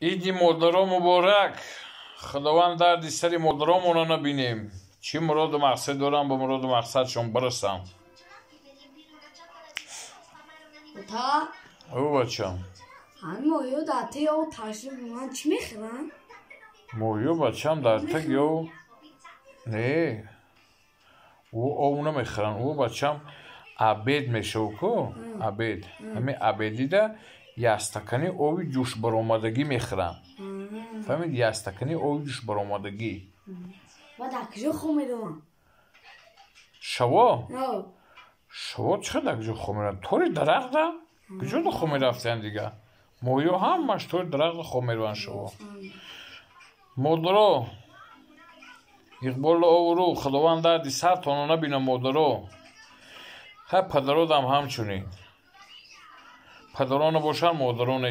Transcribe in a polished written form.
Иди модаро муборак. Худованд дарди сари модаромонро набинем. Чӣ муроду мақсад дорам, ба муроду мақсадшон бирасам. Ота? Ӯ бачам. Ҳамин моҳиё дар таги об ташриф мемонанд, чӣ мехӯранд? Моҳиё, бачам, дар таги об не, ӯ об намехӯранд. Ӯ, бачам, обед мешавад ку, обед. Ҳамин обедида як стакани оби ҷӯшбаромадагӣ мехӯранд. Фаҳмид, як стакани оби ҷӯшбаромадагӣ. Ва дар куҷо хоб мераванд? Шаво? Шаво чӣ дар куҷо хоб мераванд? Тори дарахта куҷо хоб мерафтиянд дига? Моҳиё ҳамаш тори дарахта хоб мераванд шаво. Модаро, иқболу обрӯ, Худованд дарди сартонро набина, модаро. Ҳа, падародам ҳамчунин. Падарон набошанд, модарон.